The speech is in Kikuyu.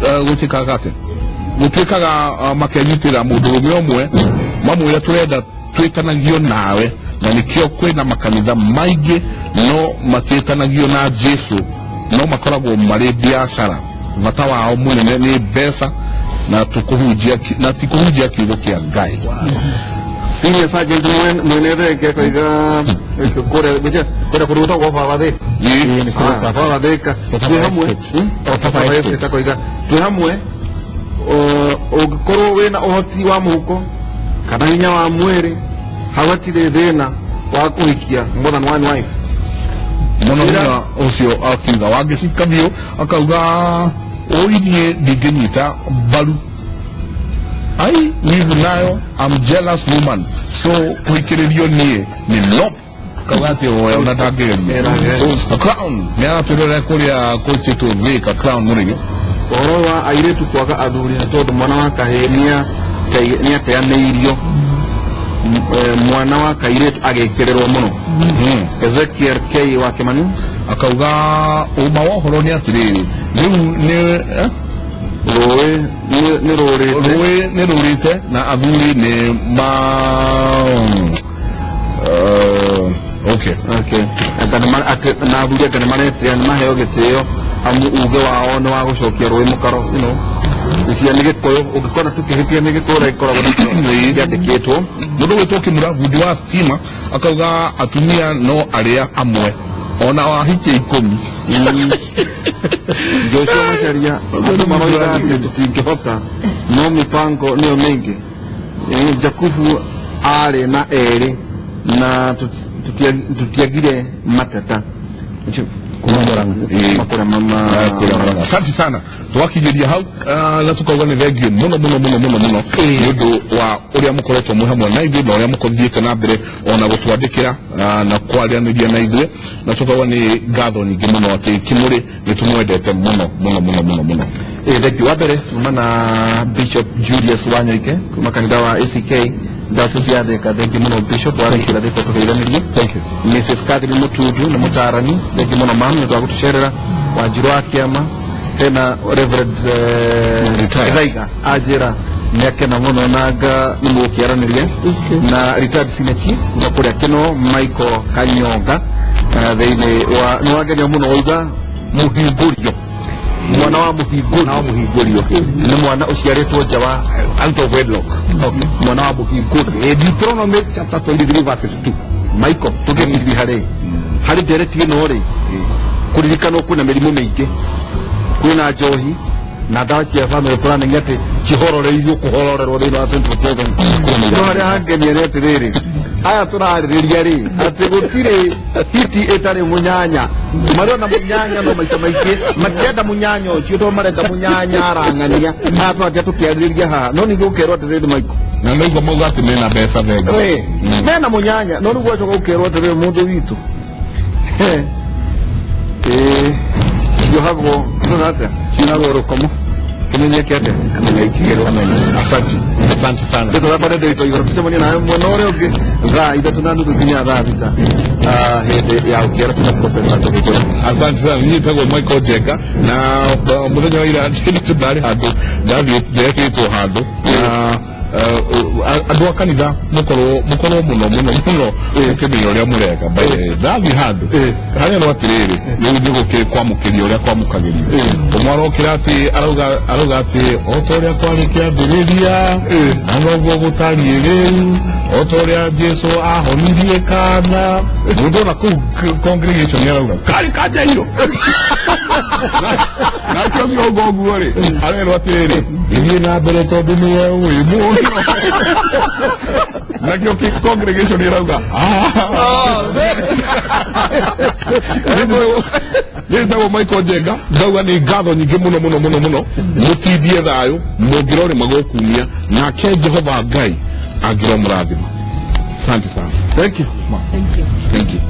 Gwĩtĩkaga atĩa? Gũtuĩkaga makenyitĩra mũndũrũme ũmwe, mamwĩre tũrenda twĩtanagio nawe, na nĩkĩo kwĩna makanitha maingĩ no matiĩtanagio na Jesu, no makoragwo marĩ biacara. Bata wao mũnene nĩ mbeca na tũkũhunjia na ti kũhunjia kiugo kĩa Ngai. Senior Sergeant mwene thenge koiga kũrĩa kũrĩa kũrĩa gwĩtagwo Baba Thika. Baba Thika twĩ hamwe. Baba Thika koiga twĩ hamwe. Ũngĩkorwo wĩna ũhoti wa mũhuko kana hinya wa mwĩrĩ, hau hatirĩ thĩna wa kũhikia more than one wife. Mũno hinya ũcio akiuga wangĩcika biũ, akauga ũi niĩ ndingĩnyita mbaru ai wivu nayo. I'm jealous woman, so kũhikĩrĩrio niĩ nĩ no kauga atĩ oe ona ndangĩgeria. Crown nĩ aratwĩrora kũrĩa kũitĩtwo Thika. Crown Mũrĩgĩ. Ũhoro wa airĩtu kwaga athuri nĩ tondũ mwana wa kahĩĩ nĩateanĩirio, mwana wa kairĩtu agĩkĩrĩrwo mũno. Ezekiel K wa Kĩmani. Akauga ũma wa ũhoro nĩ atĩrĩrĩ, rĩu nĩ Rũĩ nĩ rũrĩte. Rũĩ nĩ rũrĩte na athuri nĩ ma okay. Okay. Anga na athuri anga nĩ maretĩa nĩ maheo gĩtĩo, amu uge wao nĩ wa gũcokia rũĩ mũkaro. Icia nĩ Gĩkũyũ, ũngĩkona tũkĩhĩtia nĩ Gĩkũyũ ũrĩa gĩkoragwo kĩandĩkĩtwo. Mũndũ gwĩtwo Kĩmura bundi wa stima akauga atumia no arĩa amwe ona wahikia 10. Joshua Macharia, andũ maroiga atĩ tũtingĩhota, no mĩbango nĩyo mĩingĩ. Jakubu aarĩ na erĩ na tũtiagire mateta. Kuma Murang'a. Kuma kũrĩa mama. Asante sana, twakinyĩria hau na tukauga nĩ thengio mũno mũno mũno mũno mũno nĩ ũndũ wa ũrĩa mũkoretwo mwĩ hamwe na ithuĩ na ũrĩa mũthiĩte na mbere ona gũtwandĩkĩra na kwaranĩria na ithuĩ, na tukauga nĩ ngatho nyingĩ mũno atĩ kimũrĩ nĩ tũmwendete mũno mũno mũno mũno mũno. Thank you. Wa mbere kuma na Bishop Julius Wanyoike kuma kanitha wa ACK Diocese ya Thika. Thank you mũno, Bishop, warĩkĩra Thika tũgeithanĩrie. Thank you. Mrs. Catherine Mutundu nĩ mũtarani. Thank you mũno, mam, nĩ ũndũ wa gũtũcerera. Wanjirũ wa kĩama hena Reverend Retired. Thaiga anjĩra nĩ akena mũno na nga nĩ mũgũkĩaranĩria na retired senior chief kuma kũrĩa Kĩno Michael Kanyonga, thĩinĩ wa nĩ wangenia mũno wauga mũhingũrio, mwana wa mũhingũrio. Mwana wa mũhingũrio. Nĩ mwana ũciarĩtwo nja wa out of wedlock. Okay. Mwana wa mũhingũrio. Deuteronomy chapter 23 verses 2. Michael, tũngĩtithia harĩ ndereti ĩno rĩ, kũririkanwo kwĩna mĩrimũ mĩingĩ, kwĩna njohi na ndawa cia family planning atĩ cihororeirio kũhororerwo thĩinĩ wa 24/7. No harĩa hangenia nĩ atĩrĩrĩ, aya tũrarĩrĩria rĩ, atĩ gũtirĩ hiti ĩtarĩ mũnyanya, marĩ ona mũnyanya, no maita maingĩ matienda mũnyanya ũcio tondũ marenda mũnyanya arang'ania. Aya twatia tũkĩarĩrĩria haha, no ningĩ ũkerwo atĩrĩrĩ, Michael, na nĩguo mauga atĩ mena mbeca thengi. We, mena mũnyanya, no rĩu gwacoka ũkerwo atĩrĩrĩ, mũndũ witũ ciohagwo tuga atĩa, ciohagwo rũkomo kĩmenyeke atĩa? Amenya ikigĩrwo. Asante, asante sana. Ndeto yakwa nĩ ndĩto igũrũ, tũcemanie nawe mwena ũrĩa ũngĩ thaa 3:30 nginya thaa 6, hĩndĩ ya ũkĩara tuna Profesa Tũgĩkũyũ. Asante sana. Niĩ njĩtagwo Michael Njenga na mũthenya wa ira ndarĩ handũ ndathiĩ ndetĩtwo handũ na andũ a kanitha mũkorwo mũno mũno mũno mũkĩmenya ũrĩa mũreka. By the way, ndathiĩ handũ harĩa no atĩrĩrĩ, rĩu nĩ gũkĩ kwamũkĩria ũrĩa kwamũkagĩrio, ũmwe arokĩra atĩ arauga atĩ o ta ũrĩa kwarĩ kĩambĩrĩria na noguo gũtariĩ rĩu, o ta ũrĩa Jesu ahonirie kana mũndũ ona kũu congregation nĩ arauga karĩ kanjairũ nake ũngĩ auga ũguo rĩ, arerwo atĩrĩrĩ, ithiĩ na mbere tondũ nĩwe wĩ mũũgĩ, nakĩo congregation ĩrauga. Nĩ njĩtagwo Michael Njenga, ndauga nĩ ngatho nyingĩ mũno mũno mũno mũno. Mũtindie thayũ, mũngĩrorĩma gũkumia nake Jehova Ngai angĩromũrathima. Asante sana. Thank you. Thank you. Thank you.